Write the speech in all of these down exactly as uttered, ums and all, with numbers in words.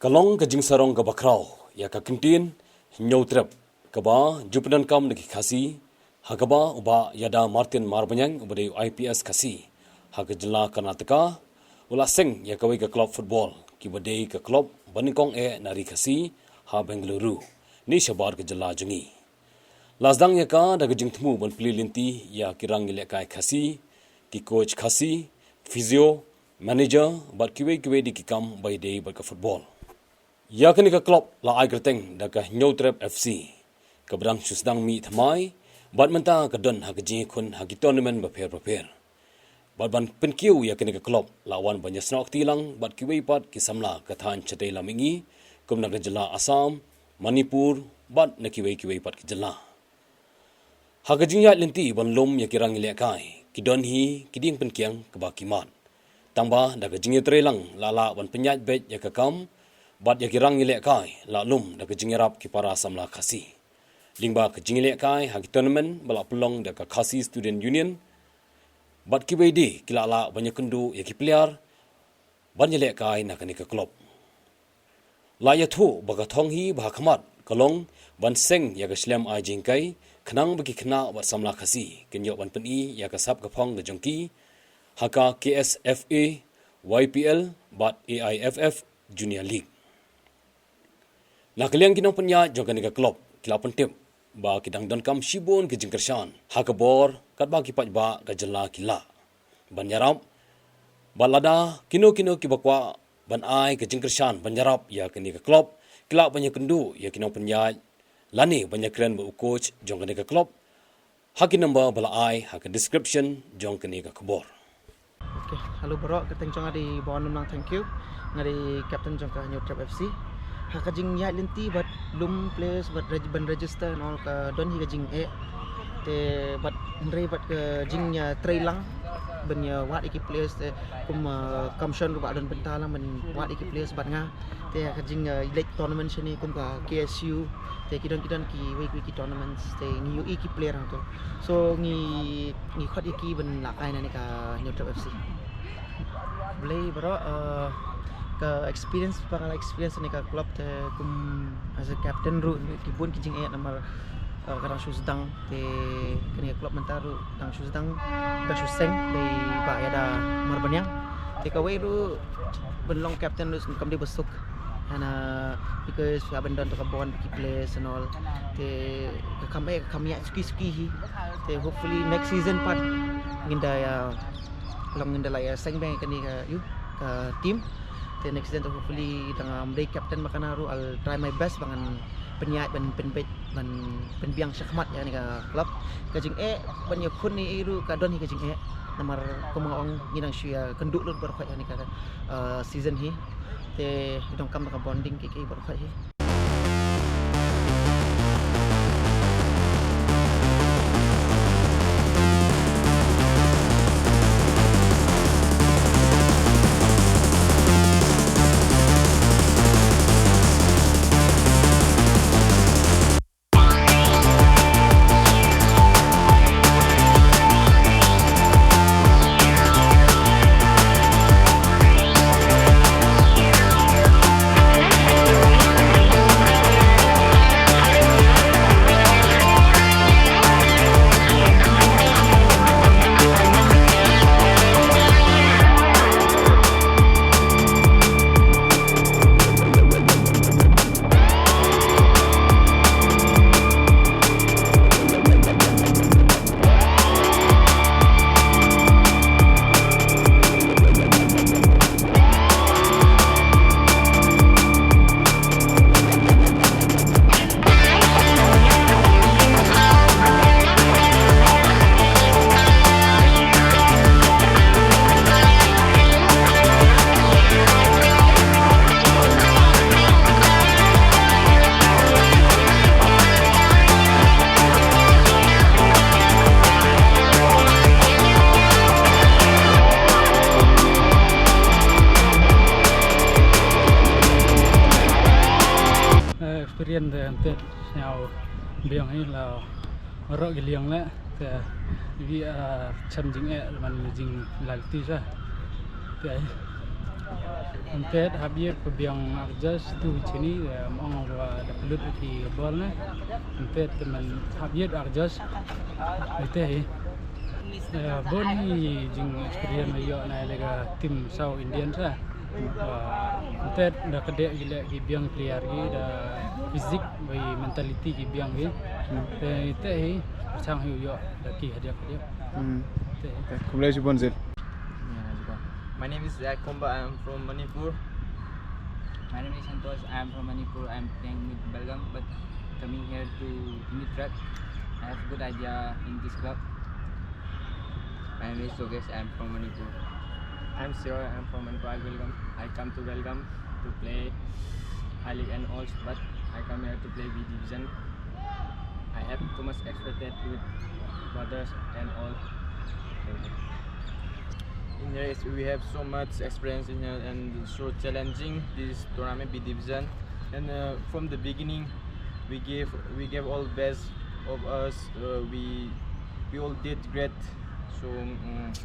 Ka long ka jingsarong kaba khraw ïa ka kyntien Hynñiewtrep, kaba ju pyndonkam da ki Khasi, ha kaba u Bah Ïada Martin Marbaniang, uba dei u I P S Khasi ha ka jylla Karnataka, u la seng ïa kawei ka klub football, kiba dei ka klub banyngkong eh na ri Khasi ha Bengaluru, ne shabar ka jylla jong ngi. La sdang ïa ka da ka jingthmu ban plie lynti ïa ki rang ïalehkai Khasi, ki coach Khasi, physio, manager, bad kiwei kiwei de ki kam ba ïadei bad ka football. Ïa kane ka klub la ai kyrteng da ka Hynñiewtrep F C, kaba dang shu sdang mih thymmai, bad mynta ka don ha ka jingïakhun ha ki tournament bapher bapher. Bad ban pynkiew ïa kane ka klub, la wan ban ïasnoh kti lang bad kiwei pat ki samla ka thaiñ shatei lam mihngi, kum na ka jylla Assam, Manipur, bad na kiwei kiwei pat ki jylla. Ha ka jingïaid lynti ban lum ïa ki rang ïalehkai, ki don hi ki dieng pynkiang kaba ki mad. Tangba da ka jingïatreilang la lah ban pynïaid beit ïa ka kam, bad ïa ki rang ïalehkai la lum da ka jingïarap ki para samla Khasi. Lyngba ka jingïalehkai ha ki tournament ba la pynlong da ka Khasi Student Union, bad kiwei de ki la lah ban ïakynduh ïa ki player ban ïalehkai na kane ka klub. La ïathuh ba ka thong hi ba ha khmat ka long ban seng ïa ka shlem ai jinghikai, khnang ba ki khynnah bad samla Khasi kin ïoh ban pyni ïa ka sap ka phong ka jong ki ha ka K S F A, Y P L, bad A I F F Junior League. Na ka liang ki nongpynïaid jong kane ka klub ki la pyntip ba ki dang donkam shibun ki jingkyrshan ha ka bor, katba ki paidbah ka jylla ki lah ban ïarap. Bad lada kino kino kiba kwah ban ai ka jingkyrshan ban ïarap ïa kane ka klub, ki lah ban ïakynduh ïa ki nongpynïaid lane ban ïakren bad u coach jong kane ka klub ha ki number ba la ai ha ka description jong kane ka khubor. Okay, hello baroh, ka kyrteng jong nga dei Bawanlumnang Thangkhiew, nga dei captain jong ka Hynñiewtrep F C. Ha ka jingïaid lynti bad lum players bad reg-, ban register and all, ka don hi ka jingeh. Te bad hynrei bad ka jingïatreilang ban ïawad ïa ki players, te kum, uh, kam shon ruh ba don bynta lang ban wad ïa ki players bad nga. Te ka jing, uh, leit tournament shane kum ka K S U, te ki don ki don kiwei kiwei ki tournaments, te ngi ïohi ki player hangto. So ngi, ngi khot ïa ki ban lah kai na kane ka Hynñiewtrep F C. Balei baroh, uh, ka experience ba nga la experience na kane ka club, te kum as a captain ruh ki bun ki jingeh namar, uh, ka dang shu sdang, te kane ka club mynta ruh dang shu sdang, dang shu seng da i Bah Ïada Marbaniang. Te kawei ruh ban long captain ruh kam dei ba suk. Hana, because haba don to ka bond ki players and all. Te ka kam, eh, ka kam ïa suki suki hi. Te hopefully next season pat ngin da ïa long, ngin da la ïa seng beng kane ka, ïa ka team. Te next season te hopefully da nga ym dei captain ba kane ruh, I'll try my best ba ngan pynïaid ban pynbeit ban pynbiang shakhmat ïa kane ka club. Ka jingeh ban ïakhun ne ei ruh ka don hi ka jingeh. Namar kum nga ong ngi dang shu ïakynduh lut baroh khoit ïa kane ka, uh, season hi. Te i donkam da ka bonding kiei kiei baroh khoit hi. Eh, experience de ante sñiaw biang hi la rok gi liang le te gi, ah, chem jing eh man jing lal ti sa. Te ai. Mynta hap ïa ka biang arjas tu chini, em, ong ba da pelut ki bol na. Mynta te man hap ïa arjas. Ite hi. Eh, bon hi jing experience ïa na lega tim South Indian sa. Mynta da ka dek ïa ki biang player ki da physique, ba mentality ki biang ki. Te ite hi, pyrshang hi ïa da ki hadiah hadiah. Hmm. Te. Okay, khublei shibun Zil. Yeah, let's go. My name is Zach Komba. I'm from Manipur. My name is Santosh. I'm from Manipur. I'm playing with Belgaum, but coming here to Hindutva, I have good idea in this club. My name is Yogesh. I'm from Manipur. I'm Siroy. I'm from Manipur. I Belgaum. I come to Belgaum to play I League and all, but I come here to play B division. I have too much expected with brothers and all. In here is, we have so much experience in here and so challenging this tournament B division. And, uh, from the beginning, we gave, we gave all best of us. Uh, we, we all did great. So, mm,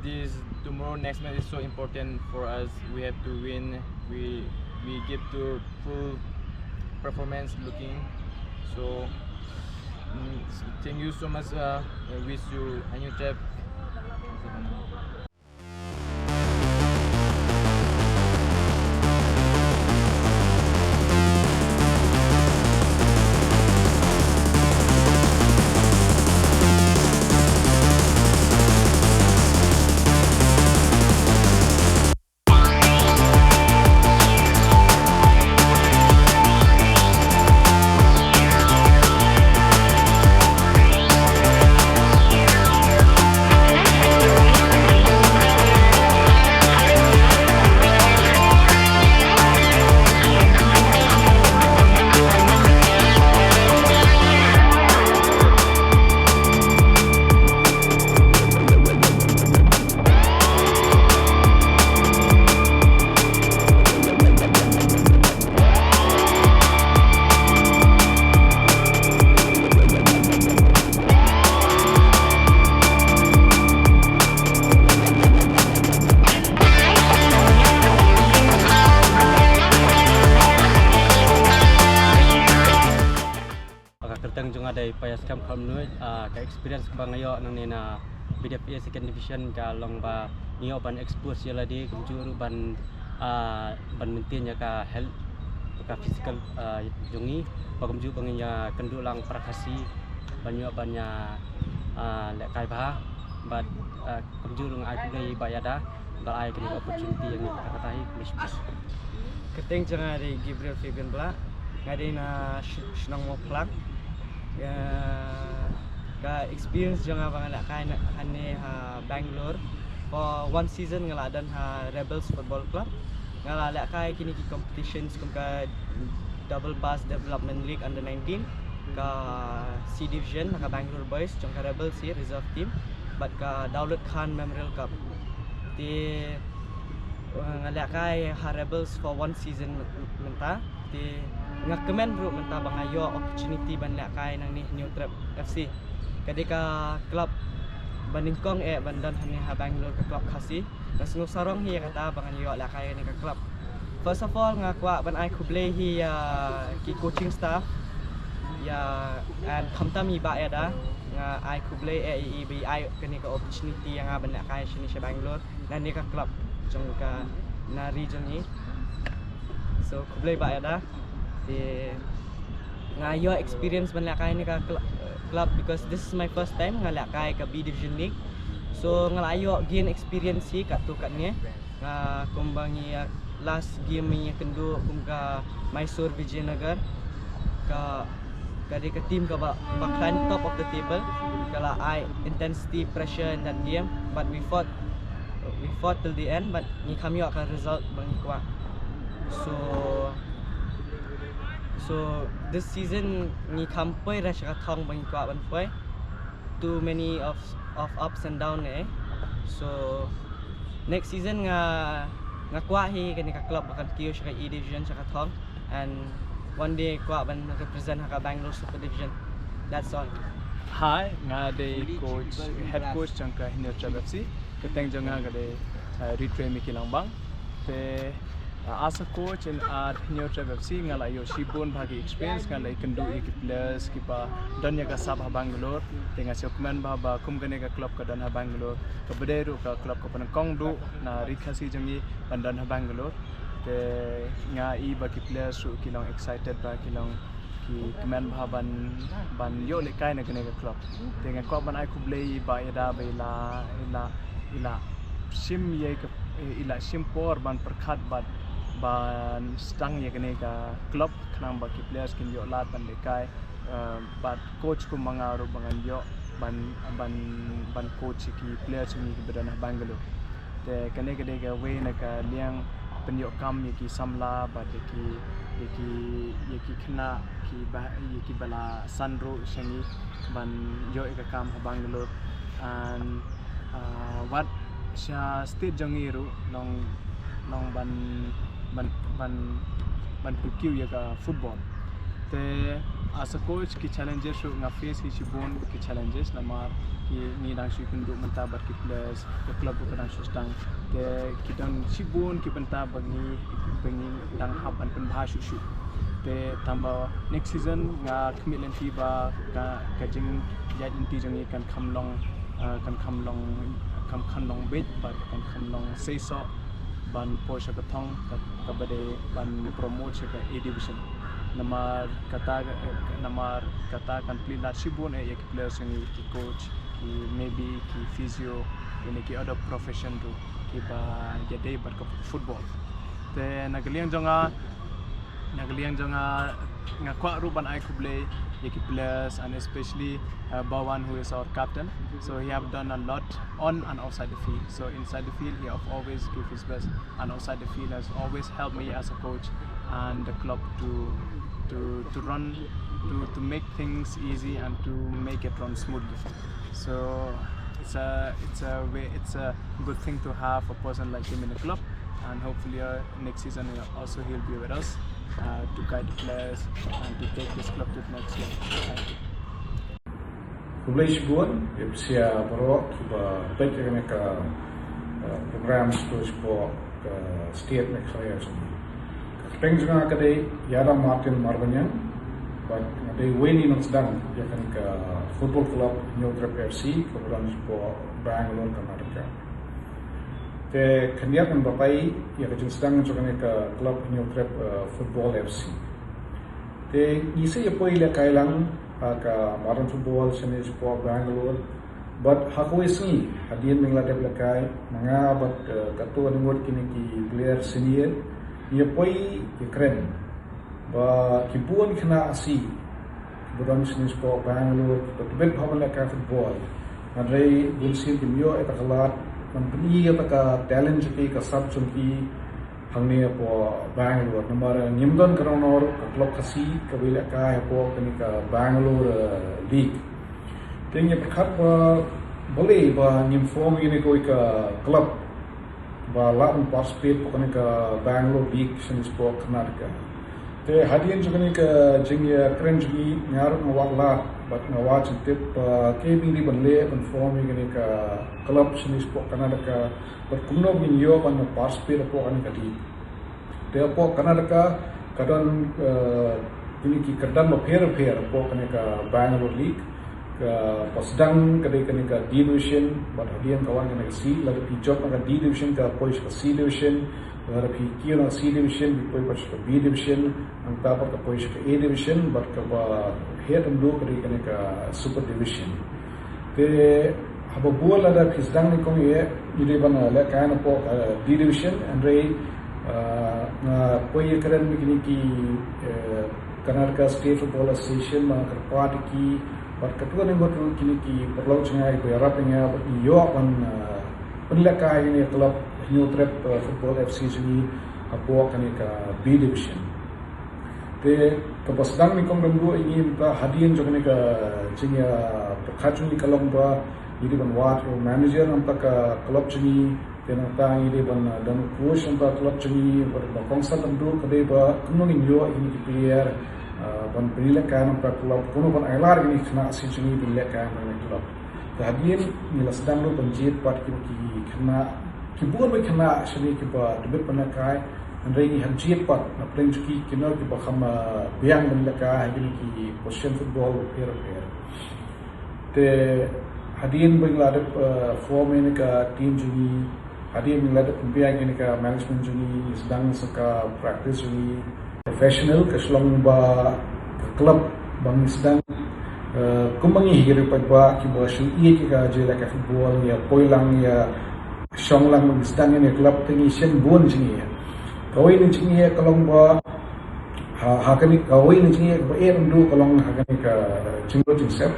this tomorrow, next match is so important for us. We have to win. We, we give to full performance looking. So, mm, s-, thank you so much. Uh, I wish you a new trip. Ka kyrteng jong nga dei Paiaskem Khamnuid. Ah, ka experience kaba nga ïoh nangne na B D F A second division ka long ba ngi ïoh ban expose ïa lade, kumjuh ruh ban, ah, ban maintain ïa ka health, ka physical, ah, jong ngi, ba kumjuh ba ngin ïa kynduh lang para Khasi ban ïoh ban ïa, ah, lehkai bha. Bad, ah, kumjuh ruh nga ai khublei ba ïada ba la ai kane ka opportunity ïa ngi. Kata hi, khublei shibun. Kyrteng jong nga dei Gabriel Fabian Blah. Nga dei na sh-, shnong Mawphlang. Ya, ka experience jong nga ba nga lehkai hangne ha Bangalore for one season, nga la don ha Rebels Football Club. Nga la lehkai kine ki competitions kum ka Double Pass Development League under nineteen, ka C Division, ka Bangalore Boys jong ka Rebels hi, reserve team, bad ka Daulat Khan Memorial Cup. Te, uh, nga lehkai ha Rebels for one season mynta. Te nga kmen ruh mynta ba nga ïoh opportunity ban lehkai nangne ha Hynñiewtrep F C. Ka dei ka club ba nyngkong eh ban don hangne ha Bangalore, ka club Khasi. Nga sngewsarong hi ïa kata ba ngan ïoh lehkai ïa kane ka club. First of all, nga kwah ban ai khublei hi ïa ki coaching staff, ïa, and khamtam ïa i Bah Yada. Nga ai khublei ïa i ba i ai kane ka opportunity ïa nga ban lehkai shane sha Bangalore na kane ka club jong ka, na ri jong ngi. So khublei Bah Yada. Te nga ïoh experience ban lehkai kane ka cl-, club because this is my first time nga lehkai ka B Division League. So nga la ïoh gain experience hi katto katne. Nga kumba ngi, uh, last game ngi ïakynduh kum ka Mysore Vijayanagar, ka, ka dei ka team kaba, ba khlaiñ top of the table. Ka la ai intensity, pressure in that game, but we fought, we fought till the end, but ngi kham ïoh ka result ba ngi kwah. So, so this season ngi kham poi re sha ka thong ba ngi kwah ban poi. Too many of, of ups and down eh. So next season nga, nga kwah hi kane ka club ba kan kiew sha ka A Division, sha ka thong, and one day kwah ban represent ha ka Bangalore Super Division. That's all. Hi, nga dei coach, head coach jong ka Hynñiewtrep F C. Kyrteng jong nga ka dei uh, rit rem ïa ki lang bang. Te uh, as a coach in at Hynñiewtrep F C nga la ïoh shibun bha ki experience, nga la ïakynduh ïa ki players kiba don ïa ka sap ha Bangalore. Te nga sngewkmen bha ba kum kane ka club ka don ha Bangalore, kaba dei ruh ka club kaba nyngkong duh na ri Khasi jong ngi ban don ha Bangalore. Te nga i ba ki players ruh ki long excited bha, ki long ki kmen bha ban ban ïoh lehkai na kane ka club. Te nga kwah ban ai khublei ïa i Bah ïada ba i la i la i la shim ïa ka i la shim por ban pyrkhat bad ban sdang ïa kane ka club khnang ba ki players kin ïoh lad ban lehkai. Uh, bad coach kum ma nga ruh ba ngan ïoh ban ban ban coach ïa ki players ngi kiba don ha Bangalore. Te kane ka dei kawei na ka liang pynïoh kam ïa ki samla bad ïa ki ïa ki ïa ki khynnah ki ba ïa ki ba la san ruh sha ngi ban ïoh ïa ka kam ha Bangalore. And uh, wat sha state jong ngi ruh long long ban ban ban ban kiew ïa ka football. Te as a coach ki challenges ruh nga face hi shibun ki challenges namar ki ngi dang shu ïakynduh mynta bad ki players, ka club ruh ka dang shu sdang. Te ki don shibun ki bynta ba ngi ba ngi dang hap ban pynbha shuh shuh. Te tangba next season nga khmih lynti ba ka ka jingïaid lynti jong ngi kan kham long uh, kan kham long kan kham long beit bad kan kham long seisoh ban poi sha ka thong kaba dei ban promote sha ka A division. Namar kata namar kata kan plie lad shibun eh ïa ki players jong ngi, ki coach, ki maybe ki physio, ïa ki other profession ruh kiba ïadei bad ka football. Te na ka liang jong nga na ka liang jong nga nga kwah ruh ban ai khublei ïa ki players and especially uh, Bawan, who is our captain. So he have done a lot on and outside the field. So inside the field, he have always give his best, and outside the field has always helped me as a coach and the club to to to run to to make things easy and to make it run smoothly. So it's a it's a way it's a good thing to have a person like him in the club, and hopefully uh, next season uh, also he'll be with us uh, to guide the players and to take this club to the next level. Thank you. Khublei shibun ïa phi baroh kiba peit ïa kane ka uh, program sha ka state Meghalaya jong ngi. Ka kyrteng jong nga ka dei Ïada Martin Marbaniang bad nga dei uwei na ki nongsdang ïa kane ka football club Hynñiewtrep F C kaba don sha Bangalore, Karnataka. Te khyndiat ngan batai ïa ka jingsdang jong kane ka club Hynñiewtrep uh, Football F C. Te ngi sa ïa poi lehkai lang ha ka madan football shane sha Bangalore. Bad ha kawei sngi hadien ba ngi la dep lehkai, ma nga bad uh, katto katne ngut kine ki player senior ngi ïa poi ïa kren ba ki bun khynnah Khasi kiba don shane sha Bangalore kiba tbit bha ban lehkai football. Hynrei bunsien kim ïoh ïa ka lad ban pyni ïa ka talent jong ki, ka sap jong ki hangne hapoh Bangalore. Namar ngim don kano kano ka club Khasi kaba ïalehkai hapoh kane ka Bangalore uh, League. Te ngi pyrkhat ba balei ba ngim form ïa kane kawei ka club ba lah ban participate hapoh kane ka Bangalore League shane sha Karnataka. Te hadien jong kane ka jingïakren jong ngi, nga ruh nga wad lad bad nga wad jingtip ba kaei ba ngi dei ban leh ban form ïa kane ka club shane sha Karnataka bad kumno ba ngin ïoh ban participate hapoh kane ka league. Te hapoh Karnataka ka don uh, kine ki kyrdan bapher bapher hapoh kane ka Bangalore League. Kaba sdang ka dei kane ka D division bad hadien ka wan kane ka C. Lada phi jop na ka D division ka poi sha ka C division, lada phi kiew na ka C division phi poi pat sha ka B division, nangta pat ka poi sha ka A division bad kaba heh tang duh ka dei kane ka super division. Te haba bun lada phi sdang nyngkong ïa ngi dei ban lehkai hapoh uh, D division, hynrei uh, nga poi ïakren bad kine ki uh, Karnataka State Football Association, ba nga kyrpad ïa ki bad katto katne ngut ruh kine ki paralok jong nga kiba ïarap ïa nga bad ngi ïoh ban uh, ban lehkai ïa kane ka club Hynñiewtrep uh, Football F C jong ngi hapoh kane ka B division. Te kaba sdang nyngkong dang duh ïa ngi mynta hadien jong kane ka jingïapyrkhat jong ngi ka long ba ngi dei ban wad ïa u manager na ka bynta ka club jong ngi. Te nangta ngi dei ban uh, don u coach na ka bynta ka club jong ngi. Bad kaba kongsan dang duh ka dei ba kumno ngin ïoh ïa kine ki player uh, ban pyni lehkai na ka bynta ka club, kumno ban ailad ïa kine ki khynnah Khasi jong ngi ban lehkai na ka bynta ka club. Te hadien ngi la sdang ruh ban jied bad kine ki khynnah Ki bun beit khynnah shane kiba tbit ban lehkai, hynrei ngi hap jied pat na pdeng jong ki kino kiba kham, ah, biang ban lehkai ha kine ki position football bapher bapher. Te hadien ba ngi la dep, ah, form ïa kane ka team jong ngi, hadien ba ngi la dep pynbiang ïa kane ka management jong ngi, ngi sdang sa ka practice jong ngi, professional, ka shlong ba ka club ba ngi sdang, eh, kum ma ngi hi ki riewpaidbah kiba shu ïeit ïa ka jingïalehkai football, ïa poi lang, ïa shong lang, ba ngi sdang ïa kane ka club, te ngi shem bun jingeh. Kawei na jingeh ka long ba ha, ha kane, kawei na jingeh kaba eh yndu ka long ha kane ka jinglut jingsep.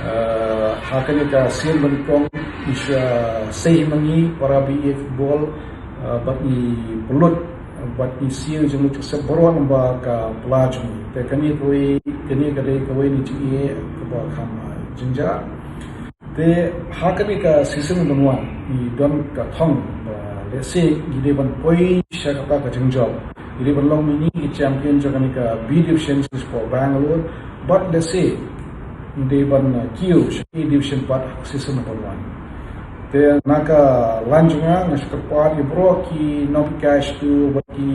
Eh, ha kane ka sien ba nyngkong ngi shu sei ma ngi para ba ïeit football, eh, bad ngi pynlut, bad ngi siew jinglut jingsep baroh lyngba ka pla jong ngi. Te kane kawei, kane ka dei kawei na jingeh kaba kham, eh, jingjia. Te ha kane ka season ban wan ngi don ka thong ba lehse ngi dei ban poi sha kata ka jingjop. Ngi dei ban long ma ngi ki champion jong kane ka B division sha sport Bangalore. Bad lehse ngi dei ban, uh, kiew sha A division pat ha ka season ban wan. Te na ka lain jong nga, nga shu kyrpad ïa baroh ki nongpeit kai sha tu bad ki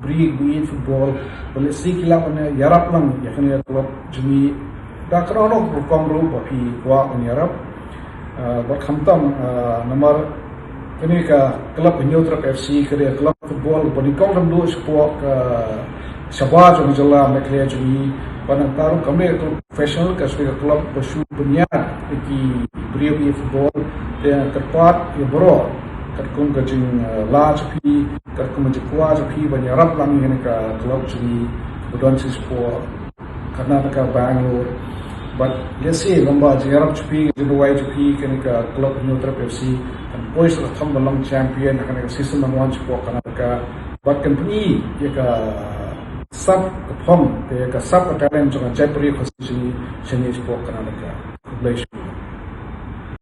briew ba ïeit football ba lehse ki lah ban ïarap lang ïa kane ka club jong ngi da kano kano ka rukom ruh ba phi kwah ban ïarap. Ah, bad khamtam, ah, namar kane ka club Hynñiewtrep F C ka dei ka club football ba nyngkong kynduh shapoh ka shabar jong ka jylla Meghalaya jong ngi. Bad nangta ruh kam dei ka club professional, ka dei ka club ba shu bniah ïa ki briew ïa football. Te nga kyrpad ïa baroh katkum ka jing, ah, la jong phi, katkum ka jingkwah jong phi ban ïarap lang ïa kane ka club jong ngi ba don sha sport Karnataka, Bangalore. Bad lehse lyngba jingïarap jong phi, jingduwai jong phi, kane ka club Hynñiewtrep F C kan poi sha ka thong ban long champion ha kane ka season ban wan shapoh Karnataka. Bad kan pyni ïa ka sap ka phong, ïa ka sap ka talent jong ka jaitbynriew Khasi jong ngi shane shapoh Karnataka. Khublei shibun.